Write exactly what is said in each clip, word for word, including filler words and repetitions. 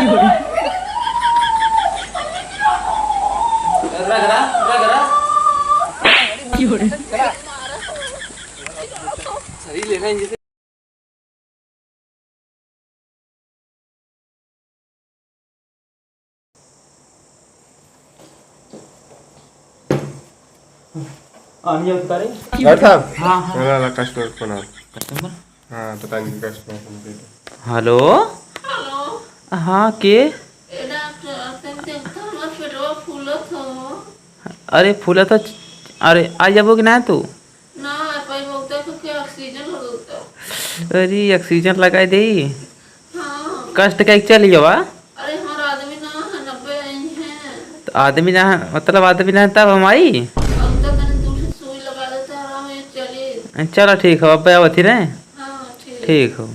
रगड़ा, रगड़ा। सही लेना है जैसे। आनी है उतारे? डॉक्टर साहब। हाँ, हाँ। ला, ला, customer phone आ। Customer? हाँ, पता नहीं customer phone दे दे। Hello? Hello? हाँ, के? ए डॉक्टर, तनी देखता, हमार पेटवा फूलत हो। अरे, फूलत हो, अरे, आ जाबो कि ना तू? ना, भाई, बहुते के oxygen लगता। अरे, oxygen लगाई देई? हाँ। कष्ट कइके चली जावा? अरे, हमार आदमी ना है, नब्बे आई हैं। तो आदमी ना है, मतलब आदमी ना है, तब हम आई? अब तो तनी दूर से सुई लगा देता, आराम से चली। चलो, ठीक हो, अब आवत ही रहे। हाँ, ठीक। ठीक हो।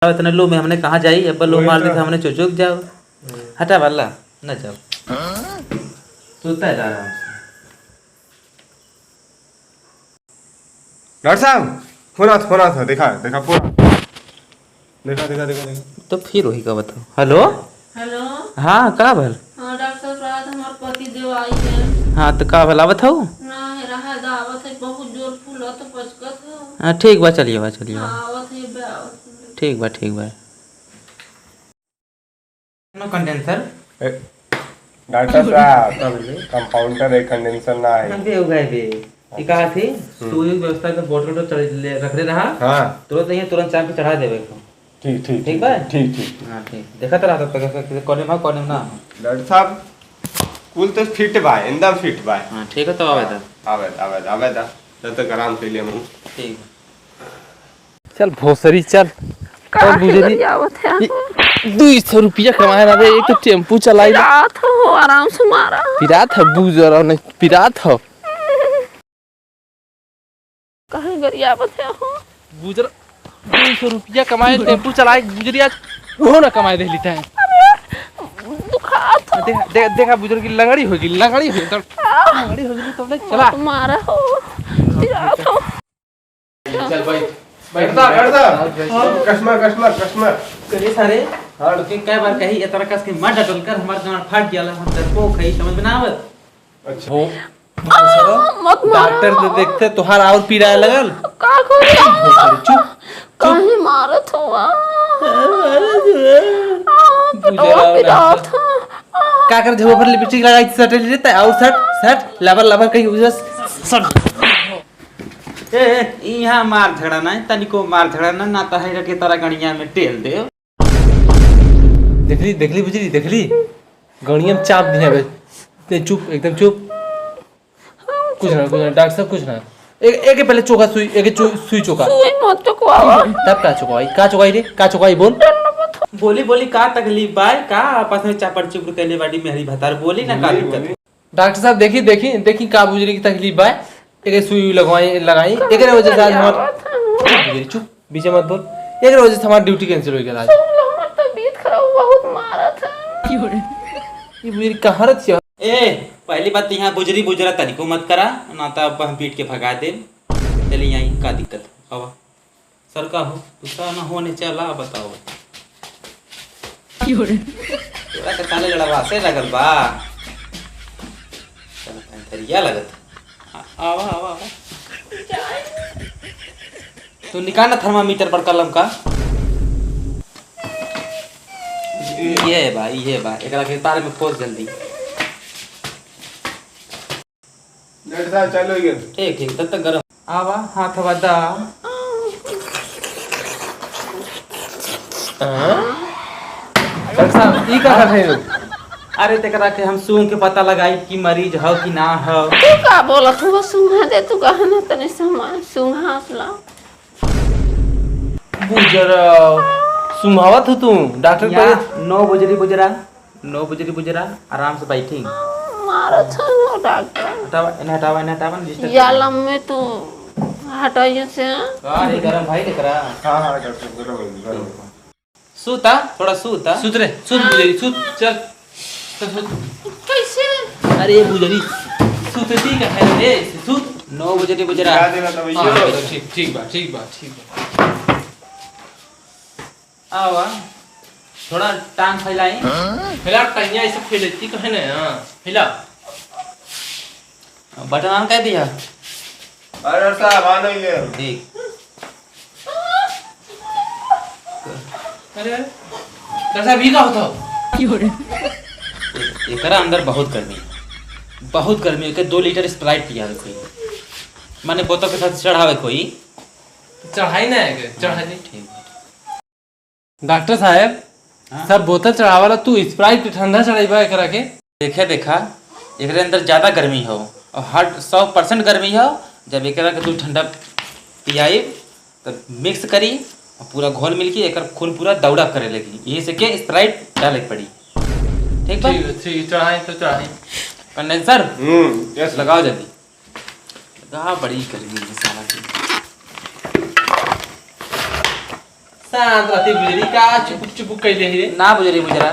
अब इतने लू में हमने कहाँ जाई? अब लू वही मार तो। देते हमने चुचुक जाओ। हम्म। हटा वाला, न जाओ। सोता है आराम से। डॉक्टर साहब, फोन आत, फोन आत है, देखा, देखा, फोन। देखा, देखा, देखा, देखा। तो फिर वही का बताओ। Hello? Hello? हाँ, का भल? हाँ, डॉक्टर साहब, रात हमार पति देव आई है। हाँ, तो का भल, आवत हऊ? ना, हे रहा दा, आवत है, बहुत जोर फूलत, पचकत है। हाँ, ठीक बा, चलिए बा, चलिए बा। हाँ, आवत है, बे, आवत है। ठीक बा, ठीक बा। No condenser। ए, डॉक्टर साहब, का बोले? Compounder है, condenser ना है। हम भी हो गए बे। ये कहा थी, हम्म। सुई व्यवस्था के बोतल तो चढ़ ले, रख ले रहा। हाँ। तुरंत ये, तुरंत चाप के चढ़ा देवे को। ठीक, ठीक, ठीक ठीक, बा? ठीक, ठीक। हाँ, ठीक। देखा तो रहा था, कोने में, कोने में ना हो। डॉक्टर साहब, कुल तो fit बा, एकदम fit बा। हाँ, ठीक है, तो आवे दा। आवे दा, आवे दा, आवे दा। जब तक आराम से ले मुँह। ठीक है। चल भोसरी चल। काहे चल बुजरी। गरियावत है? ई दुई सौ रुपया कमाए ना रे, एक तो टेम्पू चलाई ना। पिरात हो, आराम से मारा। पिरात है बुजरा नहीं, पिरात हो। काहे गरियावत है हो? बुजरा दुई सौ रुपया कमाए, टेम्पू चलाए, बुजरी आज वो ना कमाए दे लेता है। अरे, दुखात हो। देखा, दे-, देखा बुजरी की लंगड़ी होगी, लंगड़ी होगी, तब लंगड़ी होगी, तब ले चला। मत मारा हो, पिरात हो। चल भाई, बैठ जा, बैठ जा। हाँ। Customer, customer, customer। करे सारे, हाँ। तो के कई बार कही, "ए तरह कस के मत डटल कर, हमार गांड फाट गया, हम डरपोक हई, समझ में ना आवत।" अच्छा। हो, आ, मत मारा। डॉक्टर तो देखते तोहार और पीराए लगल। का करी? चुप, चुप। काहे मारत हो? आ, पेटवा पिरात हो। का कर, झोपड़ पर lipstick लगाई, सटे ले, और सट, सट, लबर, लबर कहीं उजस, सट। ए, ए, इहाँ मार झगड़ा नाहीं, तनिको मार झगड़ा ना, ना तो है के तारा गड़िया में टेल दे। देखली, देखली बुजरी, देखली? गड़िया में चाप दिया बे। ते चुप, एकदम चुप। कुछ ना, कुछ ना, डॉक्टर साहब, कुछ ना। एक, एक के पहले चोका सुई, एक के चो-, सुई चोका। सुई मत चोकवावा। तब का चोकवाई? का चोकवाई रे? का चोकवाई बोल? डर लगत हो। बोली, बोली, का तकलीफ बा? का आपस में चापड़ चुपड़ कैले बाड़ी मेहरी भतार? बोली ना, का बोली, दिक्कत? बोली। डॉक्टर साहब, देखी, देखी, देखी, का बुजरी की तकलीफ बा। एक सुई लगवाई, लगाई। एकरे वजह से आज हमार, चुप, बीचे मत बोल। एकरे वजह से हमार duty cancel हो गया आज। सुन लो, हमार तबीयत खराब, बहुत मारत है। ये बुजरी कहाँ रहती है? ए, पहली बात तो यहाँ बुजरी बुजरा तनिको मत करा, ना तो अब हम पीट के भगा देब। चली आई, का दिक्कत? आवा। सर का हो? गुस्सा ना होने चला, बताओ। क्यों रे? तोरा के साले लड़वा से लगल बा। चल, पैंथरिया लगत। आ-, आवा, आवा, आवा। तू निकाल ना thermometer पर कलम का। ये बा, ये बा। एकरा के तार में खोस जल्दी। डॉक्टर साहब, चालू हो गया। ठीक, ठीक, तब तक गरम। आवा, हाथ हवा दा। हाँ? डॉक्टर साहब, ई का कर रहे हो? अरे, तेकरा के हम सूंघ के पता लगाई कि मरीज हो कि ना हो। तू का बोलत हो? सूंघा दे, तू कहा ना तने सामान सूंघा अपना। बुजरा, सुम्हावत हो तू, डॉक्टर या पहले नौ बजरी बुजरा, नौ बजरी बुजरा, आराम से बैठी। मारत हो डॉक्टर। हटावा, इन्हें हटावा, इन्हें हटावा, disturb या कर। लम्बे तू हटाइए से। का रे, गरम भाई लेकरा? हाँ, हाँ, डॉक्टर, गरम है, गरम है। सूता, थोड़ा सूता। सूत रे, सूत बुजरी, सूत, चल। तो सूत। कैसे? अरे बुजरी, सूतती का है रे, सूत। नौ बजरी बुजरा। क्या देना था भैया? हाँ, ठीक, ठीक बा, ठीक बा, ठीक बा। आवा। थोड़ा टांग फैलाई। फैला, टंगिया ऐसे फैलती तो है ना, हाँ, फैला। बटन on कर दिया। अरे साहब, आ नहीं है। देख। अरे, अरे। डॉक्टर साहब, ये का होता हो? ए-, एकरा अंदर बहुत गर्मी है, बहुत गर्मी है। के दो लीटर Sprite पियावे कोई, माने बोतल के साथ चढ़ावे कोई। चढ़ाई ना है के? चढ़ाई नहीं। ठीक। डॉक्टर साहब, हाँ। सब बोतल चढ़ावाला, तू Sprite ठंडा चढ़ाइबा एकरा के? देखे, देखा, एकरे अंदर ज्यादा गर्मी हो और हर सौ percent गर्मी हो। जब एकरा के तू ठंडा पियाई, तब mix करी और पूरा घोल मिल के एकर खून पूरा दौड़ा करे लगी। यही से के Sprite डाले के पड़ी। ठीक बा? ठीक, ठीक, चढ़ाई तो चढ़ाई। Condenser? हम्म, yes। लगाओ जल्दी। कहाँ बड़ी गर्मी है साला की। शांत रहती बुजरी, का चुपुक चुपुक कैले ही रे? ना बुजरी बुजरा,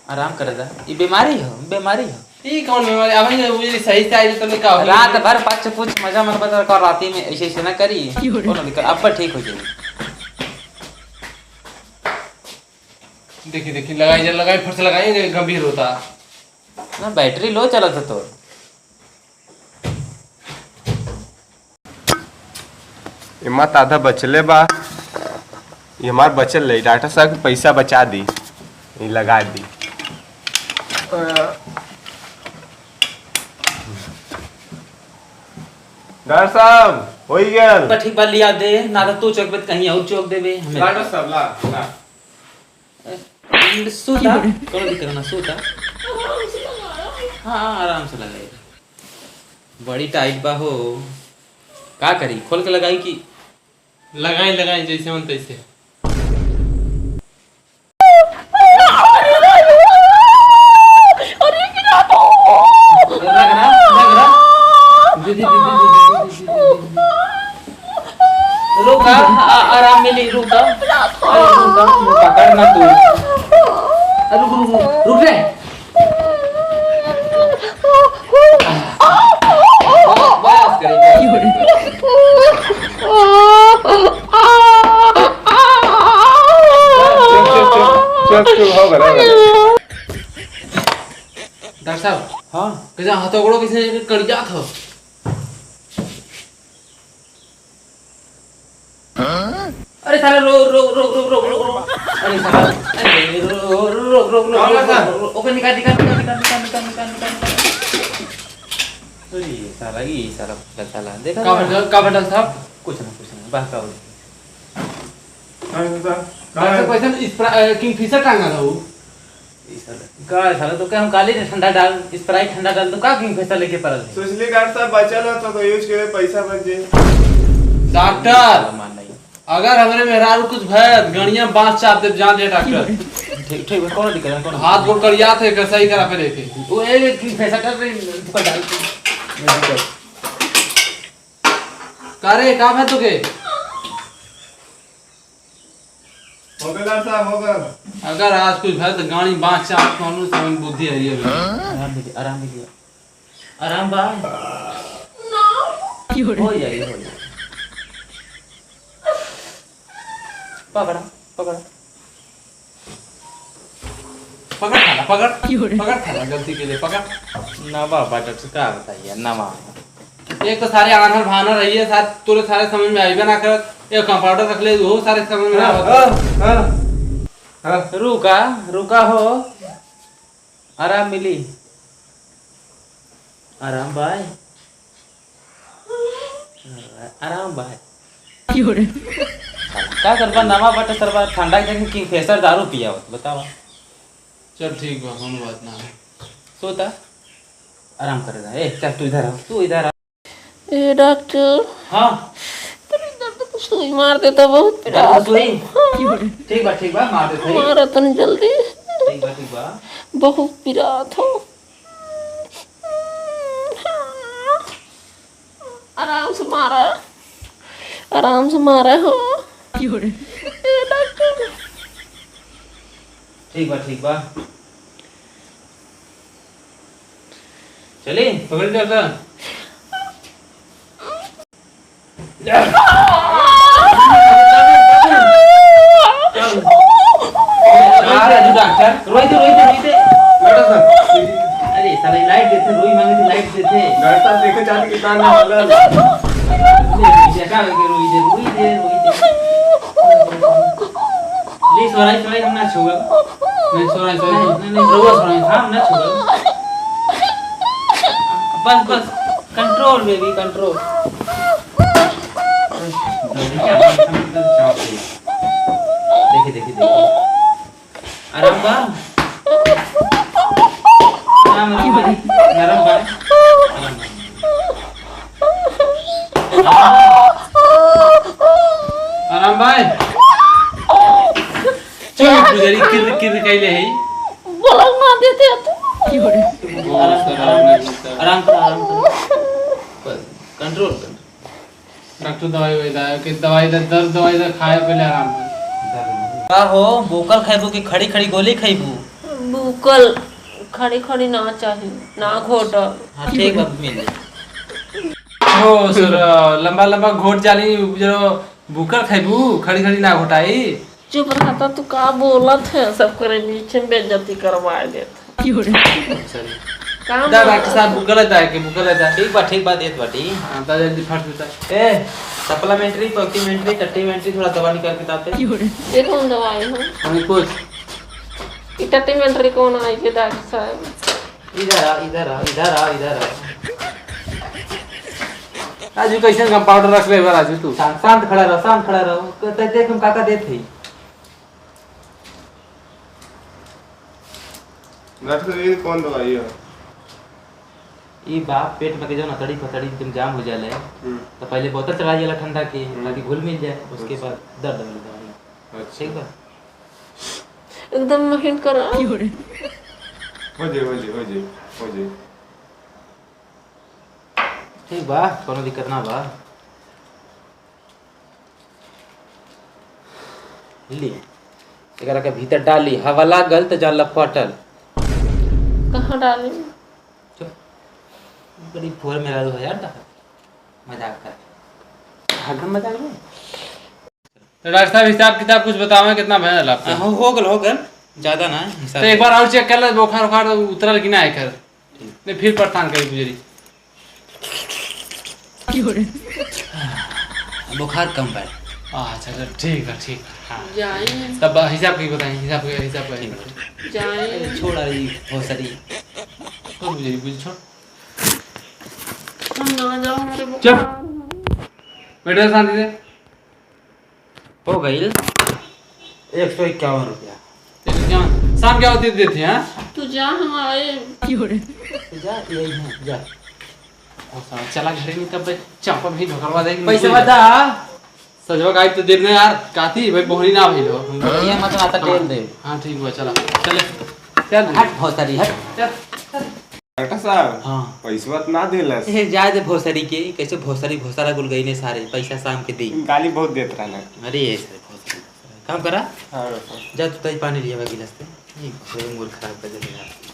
आराम करे दा। ई बीमारी हो, बीमारी हो। ई कौन बीमारी? अब ये बुजरी सही से आई तो नहीं का हो? रात भर पच पुच मजा मन बता कर राती में ऐसे ऐसे ना करी। क्यों रे? कोनो दिक्कत, अब ठीक हो जाएगी। देखी, देखी, लगाई जा, लगाई, फट से लगाई, ये गंभीर होता। ना, battery low चलत है तोर। एमा त आधा बचले बा, ये हमार बचल रही। डॉक्टर साहब के पैसा बचा दी, ये लगा दी। डॉक्टर साहब, हो ही गया। बा ठीक बा, लिया दे, ना तो तू चौक पे कहीं और चौक देबे हमें। डॉक्टर साहब, ला, ला। सूता, कोनो दिक्कत ना, सूता। हाँ, आराम से लगाई। बड़ी tight बा हो। का करी, खोल के लगाई कि? लगाई, लगाई, जैसे मन तैसे। अरे, गिरा तो। लग रहा, लग रहा। दे, दे, दे। रुका, आ-, आराम मिली, रुका। अरे रुका, पकड़ ना तू। अरे रुक, रुक, रुक, रुक रे। बस, बस करी, बस करी। चल, चल, चल, चल, चल, हो गया, हो गया। डॉक्टर साहब। हाँ। कैसे हाथों गोड़ों कैसे कड़ियात हो? अरे साला, रो, रो, रो। अरे साला, अरे रो, रो, रो, रो, रो, रो, रो, रो। ओके, निकाल, निकाल, निकाल। अरे साला, ये साला, साला, देखा का ना? भटल, का भटल साहब? कुछ ना, कुछ ना, बस का हो। हाँ, सर। का डॉक्टर है? साहब, कैसन स्प्रा-, अ, Kingfisher टांगा था वो? ई साला, का साला, तो क्या हम काली ने ठंडा डाल, Sprite ठंडा डाल, तो का Kingfisher लेके पड़ल है? सोच ली डॉक्टर साहब, बचल हो तो, तो use करे, पैसा बच जाए। डॉक्टर, साला मान नहीं। अगर हमरे मेहरारू कुछ भय, गणिया बांस चाप देब, जान ले डॉक्टर। ठीक, ठीक बा, कोनो दिक्कत ना, कोनो हाथ गोड़ करिया थे, कैसा ही करा पे देखे। वो एक, एक Kingfisher कर रही, इसको डाल के। का रे, का भय तुके? हो गए डॉक्टर साहब, हो गए। अगर आज कुछ भय तो गाड़ी बांस चाप, कौनो समय बुद्धि है ये। आराम मिली, आराम मिली। आराम बा? ना। हो जाई, हो जाई। पकड़ा, पकड़ा। पकड़ खाला, पकड़। क्यों रे? पकड़ खाला, गलती के लिए पकड़। ना बाबा, डॉक्टर का बताइए, ना बाबा। एक तो सारे आन्हर भानर रहिए, साथ तोरे सारे समझ में आइबे ना करत। एक कंपाउंडर रख ले, वो सारे समझ में ना हाँ, आवत। हाँ, हाँ, हाँ। रुका, रुका हो। आराम मिली। आराम बाय। आराम बाय। क्यों रे? का करबा, नवा बाटे सरबा, ठंडा के दिन Kingfisher दारू पियावत, बतावा। चल ठीक बा, कौनो बात ना है। सोता, आराम करे दा। ए, चल तू इधर आ, तू इधर आ। ए डॉक्टर। हाँ। तनी दर्द को सुई मार देता, बहुत पिरात। सुई? हाँ। ठीक बा, ठीक बा, मार देते हैं। मारा तनी जल्दी। ठीक बा, ठीक बा। बहुत पिरात हो। आराम से मारा, आराम से मारा हो। ए डॉक्टर। ठीक बा, ठीक बा। चली? पकड़ लिया था। ले, ले, ले, ले, ले, ले। ले, सोराई, सोराई हम ना छुआ। नहीं, सोराई, सोराई। नहीं, नहीं, रउआ सोराई, हम ना छुआ। बस, बस, control baby, control। देखी, देखी, देखी। आराम बा? आराम, आराम बा? नरम बा? आराम बा। आराम बा? चल, पुजारी, किर, किर कइले है। बोला ना देते तू। आराम, आराम, आराम कर, आराम कर। बस, control कर। डॉक्टर दवाई ववाई दा, कि दवाई दा, दर्द दवाई दा, खाए पहले आराम कर। का हो, बोकल खइबू कि खड़ी खड़ी गोली खइबू? बोकल, खड़ी खड़ी ना चाही, ना घोटल। हाँ, ठीक बा, मिल जाई। हो सर, लंबा लंबा घोट जाली, जो बोकल खइबू, खड़ी खड़ी ना घोटाई। चुप रहा, तो तू का बोलत है? सब करे बीच में बेइज्जती करवाए देत। सॉरी। काम दा, है। डॉक्टर साहब, बोकल दा, के बोकल दा। ठीक बा, ठीक बा, देत बाटी। हाँ, दा, जल्दी फट देता। ए, supplementary, documentary, टट्टीमेंट्री, थोड़ा दवा निकाल के दाते। ये कौन दवाई है? वही कुछ। ये टट्टीमेंट्री कौन आई है, डॉक्टर साहब? इधर आ, इधर आ, इधर आ, इधर आ। राजू, कैसन कंपाउंडर रख ले बा राजू तू? शांत, शांत खड़ा रहो, शांत खड़ा रहो। तो दे-, देख हम का का देत हई। डॉक्टर साहब, ये कौन दवाई है? ई बा, पेट में के जौन अतड़ी फतड़ी एकदम जाम हो जाले, हम्म। तो पहले बोतल चढ़ाई जाला ठंडा के, हम्म। ताकि घुल मिल जाए, उसके अच्छा। बाद दर्द वाली दवाई। अच्छा। ठीक बा? एकदम महीन करा। हो जाए, हो जाए, हो जाए, हो जाए। ठीक बा, कोनो दिक्कत ना बा। ली, एकरा के भीतर डाली, हवा लागल त जान ला फटल। कहाँ डाली? चुप, बड़ी फोर में डालू है यार, मजाक कर, हरदम मजाक में। तो डॉक्टर साहब, हिसाब किताब कुछ बतावे, कितना भयल आपका? हाँ, हो गल, हो गल, ज्यादा ना है, हिसाब तो एक बार और चेक कर ले, बुखार उखार उतरल कि ना एकर। ठीक। नहीं, फिर परेशान करी गुजरी। बुखार कम बा। अच्छा, अच्छा, ठीक बा, ठीक बा, हाँ। जाई। तब हिसाब की बताई, हिसाब की, हिसाब की। ठीक बा। जाई। अरे, छोड़, अरे, भोसरी। छोड़ गुजरी, गुजरी, छोड़। हम ना जाओ, हमरे चुप। बुखार है। बैठे शांति से। हो गइल एक सौ इक्यावन रुपया। एक सौ इक्यावन? शाम के होती देती, हाँ? तू जा, हम आए। तू जा, यही है, जा। ओ, साला, चला घरे नहीं, तब चापा भी ढोकरवा देगी। पैसा बता। सजवा गायब तो देब ना यार, काती भाई, बोहनी ना भइल हो। ये मत ना, तो तेल दे। हाँ, ठीक हुआ, चला। चले। चल। हट, भोसरी, हट। चल, चल। डॉक्टर साहब, हाँ। पैसवा त ना देलस। ए, जाए दे भोसरी के, कैसे भोसरी, भोसरा गुल गई ने सारे, पैसा शाम के दे। गाली बहुत देत रहना। अरे, ये सारे भोसरी, भोसरा। काम करा। हाँ, डॉक्टर साहब। जा, तू तई पानी लिया गिलास पे। ये भोसरी मूड खराब कर देले यार।